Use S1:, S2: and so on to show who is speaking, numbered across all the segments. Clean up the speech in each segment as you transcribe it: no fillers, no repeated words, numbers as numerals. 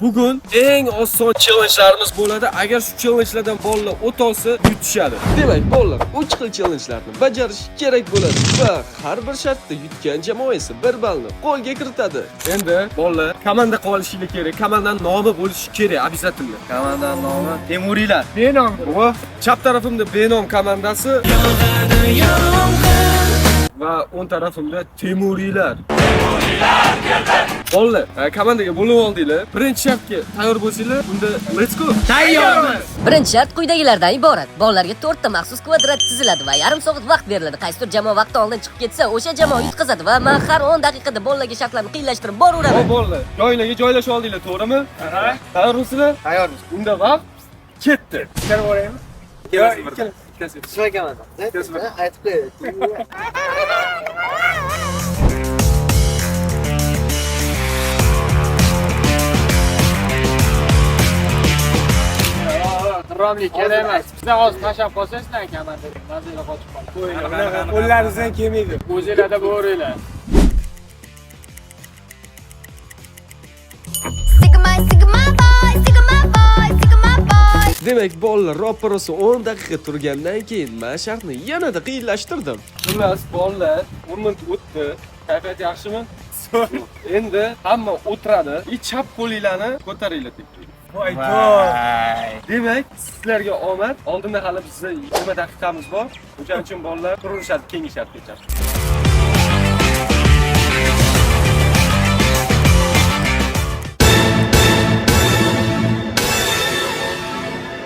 S1: Bugun eng oson challengelarimiz bo'ladi. Agar shu challengelardan bolalar o'ta olsa, yutishadi. Demak, bolalar 3 xil challengelarni bajarish kerak bo'ladi va har bir shartda yutgan jamoa esa 1 ballni qo'lga kiritadi. Endi bolalar komanda qilib olishinglar kerak. Komandaning nomi bo'lishi kerak обязательно.
S2: Komandaning nomi Temuriylar.
S1: Benom. Va chap tarafimda Benom komandasi va o'ng tarafimda Temuriylar. Bolalar, komandaga bo'lib oldinglar. Birinchi shartga tayyor bo'lsanglar, unda let's go.
S2: Tayyormiz.
S3: Birinchi shart quyidagilardan iborat. Bolalarga 4 ta maxsus kvadrat chiziladi va yarim soat vaqt beriladi. Qaysidir jamoa vaqtdan oldin chiqib ketsa, o'sha jamoa yutqazadi va men har 10 daqiqada bolalarga shartlarni qiyinlashtirib boraveraman.
S1: Hop bolalar, joylarga joylashib oldinglar, to'g'rimi? Tayyormisizlar?
S2: Tayyormiz.
S1: Unda vaqt ketdi.
S2: Ikkala boraymi?
S1: Yo'q, ikkala. Ikkasi.
S2: Sizlar komanda. Aytib qo'y.
S4: Romli kerak emas. Sizlar hozir tashlab qolsangizlar komandaga, mazanglar qochib qoladi.
S5: Qo'llaringizdan kelmaydi.
S4: O'zinglarda bo'ringlar.
S6: Sigma, sigma boy, sigma boy, sigma boy.
S1: Demak, bolalar roppa-rosa 10 daqiqa turgandan keyin men shartni yanada qiyinlashtirdim. Xullas, bolalar 10 minut o'tdi. Kayfiyat yaxshimi? Endi hamma o'tiradi. И chap qo'linglarni ko'taringlar tepaga.
S5: Voy to'y.
S1: Demak, sizlarga omad. Oldinda hali bizni 20 daqiqamiz bor. O'shaning uchun bolalar turilishadi keyingi shartgacha.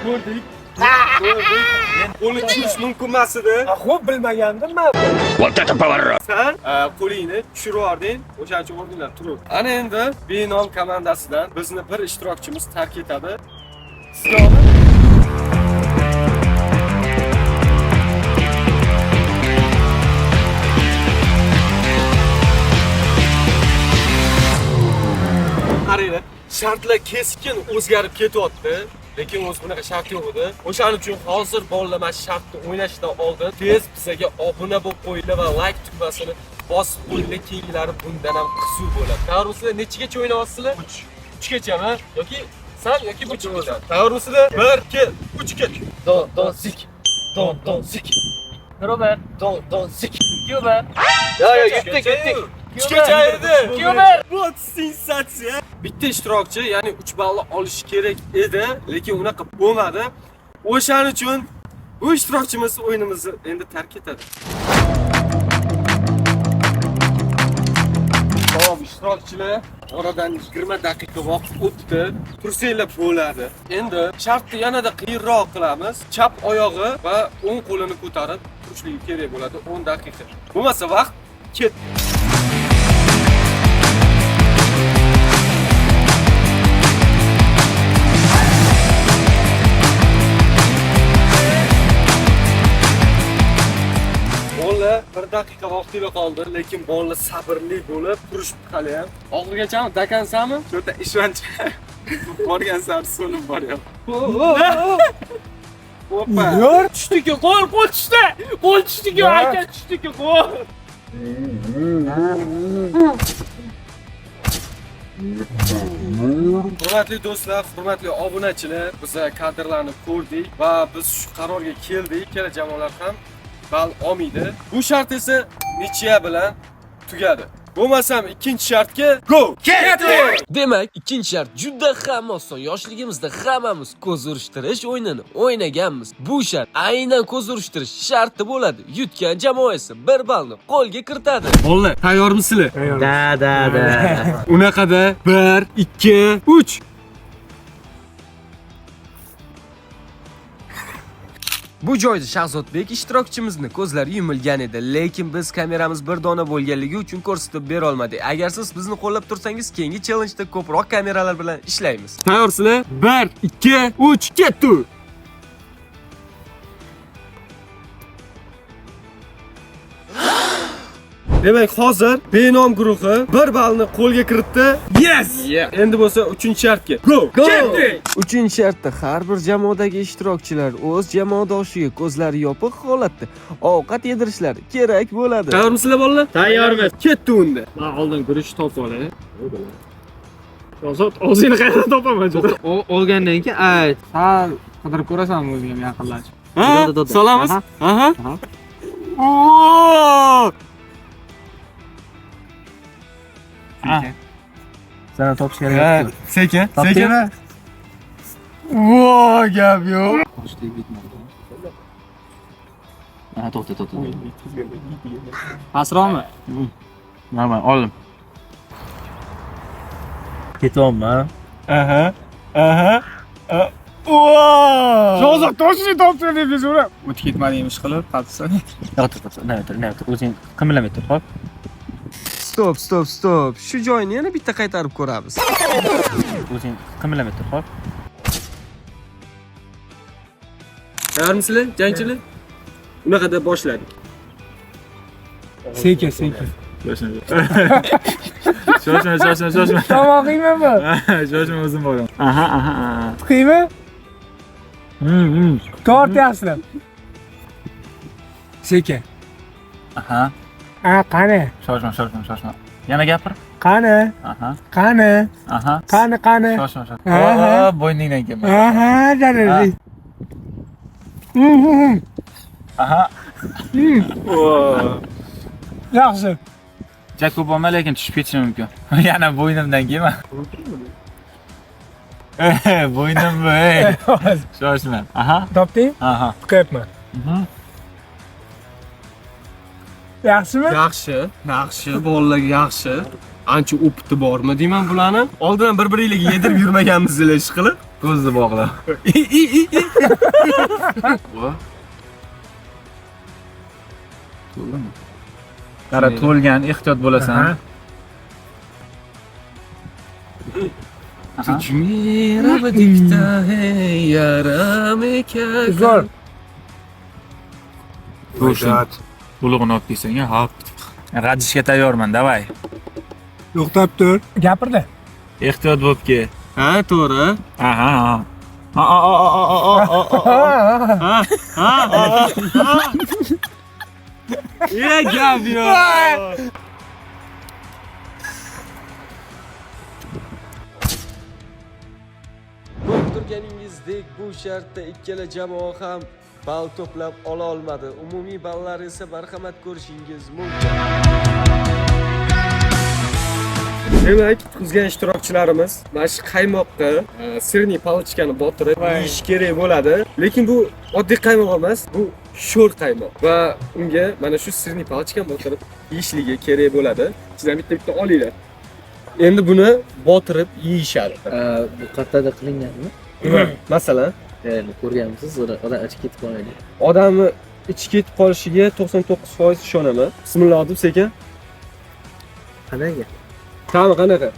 S1: Ko'rdik. Ko'rdik. Qo'lni tushirish mumkin emas edi.
S5: Xo'p, bilmagandim men.
S1: Sen qo'lingni tushirib yubording, o'shaning uchun o'rningdan turib. Ana endi Benom komandasidan bizni bir ishtirokchimiz tark etadi. Sizga omad. Qaranglar, shartlar keskin o'zgarib ketyapti. Lekin o'zi bunaqa shart yo'q edi. O'shaning uchun hozir bolalar mana shu shartni o'ynashdan oldin tez bizaga obuna bo'lib qo'yinglar va like tugmasini bosib qo'yinglar. Keyingilari bundan ham qiziq bo'ladi. Tayyormisizlar? Nechagacha o'ynayapsizlar? 3. 3gachami? Yoki san yoki bu chiqasan. Tayyormisizlar? 1 2 3 ket.
S2: Don don sik. Don don sik.
S4: Robert,
S2: Don don sik.
S4: Cuba,
S2: Yo yo yutdik yutdik.
S1: 3gacha edi.
S4: Cuba.
S1: Bu sensatsiya. Bitta ishtirokchi, ya'ni 3 ball olishi kerak edi, lekin unaqa bo'lmadi. O'shaning uchun bu ishtirokchimiz o'yinimizni endi tark etadi. Tamom, ishtirokchilar, oradan 20 daqiqa vaqt o'tdi. Tursanglar bo'ladi. Endi shartni yanada qiyinroq qilamiz. Chap oyog'i va o'ng qo'lini ko'tarib turishligi kerak bo'ladi 10 daqiqa. Bo'lmasa vaqt ketdi. Bolalar 1 daqiqa vaqtinglar qoldi, lekin bolalar sabrli bo'lib turishibdi hali ham. Oxirgachami, dakansami?
S5: Cho'ta ishonch borgan sari so'nib boryapti.
S1: Hoppa.
S4: Tushdiki, qo'l, qo'l tushdi. Qo'l tushdiki, aka tushdiki, qo'l.
S1: Hurmatli do'stlar, hurmatli obunachilar, biz kadrlarni ko'rdik va biz shu qarorga keldik. Ikkala jamoalar ham ball olmaydi. Bu shart esa nichiya bilan tugadi. Bo'lmasam ikkinchi shartga go! Ketdi! Demak, ikkinchi shart juda ham oson. Yoshligimizda hammamiz ko'z urishtirish o'yinini o'ynaganmiz. Bu shart aynan ko'z urishtirish sharti bo'ladi. Yutgan jamoa esa 1 ballni qo'lga kiritadi. Bolalar, tayyormisizlar?
S2: Da da da.
S1: Unaqada 1 2 3. Bu joyda Shahzodbek ishtirokchimizni ko'zlari yumilgan edi, lekin biz kameramiz bir dona bo'lganligi uchun ko'rsatib bera olmadik. Agar siz bizni qo'llab tursangiz, keyingi challenge'da ko'proq kameralar bilan ishlaymiz. Tayyorsizlar? 1 2 3 ketdi. Demak, hozir Benom guruhi 1 ballni qo'lga kiritdi.
S5: Yes!
S1: Endi bo'lsa 3-shartga. Go!
S5: Ketdik!
S1: 3-shartda har bir jamoadagi ishtirokchilar o'z jamoadoshiga ko'zlari yopiq holatda ovqat yedirishlari kerak bo'ladi. Tayyormisizlar bolalar?
S4: Tayyormiz.
S1: Ketdi unda.
S4: Men oldin guruch topib olay. Shahzod, og'zingni qayerdan topaman juda?
S2: Olgandan keyin ayt.
S4: Sal qidirib ko'rasanmi o'zingga ham yaqinlashib.
S1: Ha, solamiz. Aha.
S2: Sana topish kerak.
S1: Sekin, sekin.
S4: Voy, gap yo'q.
S2: Aha, to'xta, to'xta.
S4: Pastroqmi?
S2: Normal, oldim. Ketyapman.
S1: Aha. Aha.
S4: Shahzod toshini topdi deb yuraverib. O'tib ketmading ish qilib, qatsa.
S2: Yo'q, to'xta, indamay tur, indamay tur. O'zing qimirlamay tur, xo'p?
S1: Stop, stop, stop. Shu joyni yana bitta qaytarib ko'ramiz.
S2: O'zing qimirlamay tur, xo'p?
S1: Tayyormisizlar, jangchilar? Unaqa deb boshladik.
S4: Sekin, sekin.
S5: Shoshma, shoshma, shoshma.
S4: Tomog'ingmi bu?
S5: Shoshma, o'zim boraman. Aha, aha, aha.
S4: Tuqiymi? Tortyapsizlar. Sekin.
S5: Aha.
S4: Ha, qani?
S5: Shoshma, shoshma, shoshma. Yana gapir.
S4: Qani?
S5: Aha.
S4: Qani?
S5: Aha.
S4: Qani, qani?
S5: Shoshma, shoshma.
S4: Aha.
S5: Bo'yningdan kelma.
S4: Aha, jalil.
S5: Aha.
S4: Yaxshi.
S5: Ja ko'p olma, lekin tushib ketishi mumkin. Yana bo'ynimdan kelma. Bo'ynim bu, ey. Shoshma. Aha.
S4: Topding?
S5: Aha.
S4: Tuqyapman. Yaxshimi?
S1: Yaxshi, yaxshi, bolalarga yaxshi. Ancha opiti bormi deyman bularni. Oldin ham bir-biringlarga yedirib yurmaganmisizlar ish qilib.
S5: Ko'zni bog'la. To'ldimi? Qara, to'lgan, ehtiyot bo'lasan.
S4: Zo'r.
S5: Go'shtni to'lig'ini olib kelsang, hop. G'ajishga tayyorman, давай.
S4: To'xtab tur. Gapirdi.
S5: Ehtiyot bo'lib kel.
S1: Ha, to'g'ri.
S5: Aha. Ha, ha, ha, ha, ha, ha, ha.
S1: Ha, ha, ha. Ye, gap yo'q. Ko'rib turganingizdek, bu shartda ikkala jamoa ham ball to'plab ola olmadi. Umumiy ballar esa marhamat ko'rishingiz mumkin. Demak, yutqizgan ishtirokchilarimiz mana shu qaymoqqa сырный палочка ni botirib yeyish kerak bo'ladi. Lekin bu oddiy qaymoq emas, bu sho'r qaymoq va unga mana shu сырный палочка ni botirib yeyishligi kerak bo'ladi. Sizlar bitta-bitta olinglar. Endi buni botirib yeyishadi.
S2: Bu qayerda qilinganmi?
S1: Masalan,
S2: Ya'ni ko'rganmisiz, odam ichib ketib qolmaydi.
S1: Odamni ichi ketib qolishiga 99% ishonaman. Bismillah deb sekin.
S2: Qanaqa?
S1: Ta'mi qanaqa?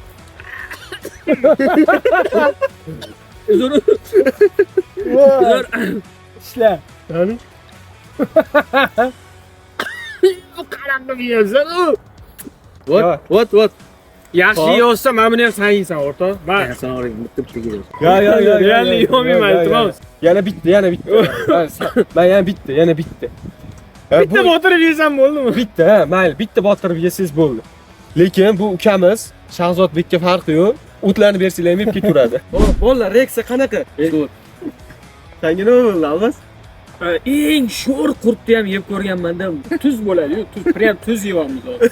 S1: Uzr. Uzr.
S4: Ishla.
S1: Qani?
S4: Qanaqa yeyapsan?
S2: What? What? What?
S4: Yaxshi yeyolsa, mana buni ham sen yeysan, o'rtoq. Man
S2: Sen oring, bitta bitta yeysan.
S1: Yo, yo, yo.
S4: Реально yeyolmayman, iltimos.
S1: Yana bitta, yana bitta. Man yana bitta, yana bitta.
S4: Bitta botirib yesam bo'ldimi?
S1: Bitta, ha, mayli, bitta botirib yesangiz bo'ldi. Lekin bu ukamiz Shahzodbekka farqi yo'q. O'tlarni bersanglar ham yeb ketaveradi. Bolalar, reaksiya qanaqa? Senga nima bo'ldi, Almas?
S4: Eng sho'r qurtni ham yeb ko'rganman-da. Tuz bo'ladi-yu, tuz, prям tuz yeyapmiz hozir.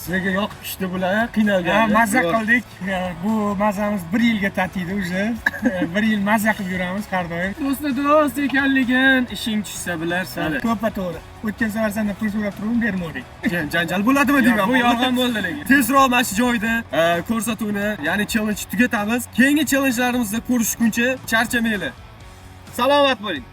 S1: Sizlarga yoqib pishdi bular, qiynalgan.
S7: Ha, mazza qildik. Bu mazamiz bir yilga tatiydi уже. Bir yil mazza qilib yuramiz har doim.
S4: Do'stni do'st ekanligin ishing tushsa bilarsan.
S7: To'ppa to'g'ri. O'tgan safar sendan pul so'rab turib bermadik.
S1: Janjal bo'ladimi deyman.
S4: Bu yolg'on bo'ldi lekin.
S1: Tezroq mana shu joyda ko'rsatuvni, ya'ni challenge tugatamiz. Keyingi challenjlarimizda ko'rishguncha charchamanglar. Salomat bo'ling.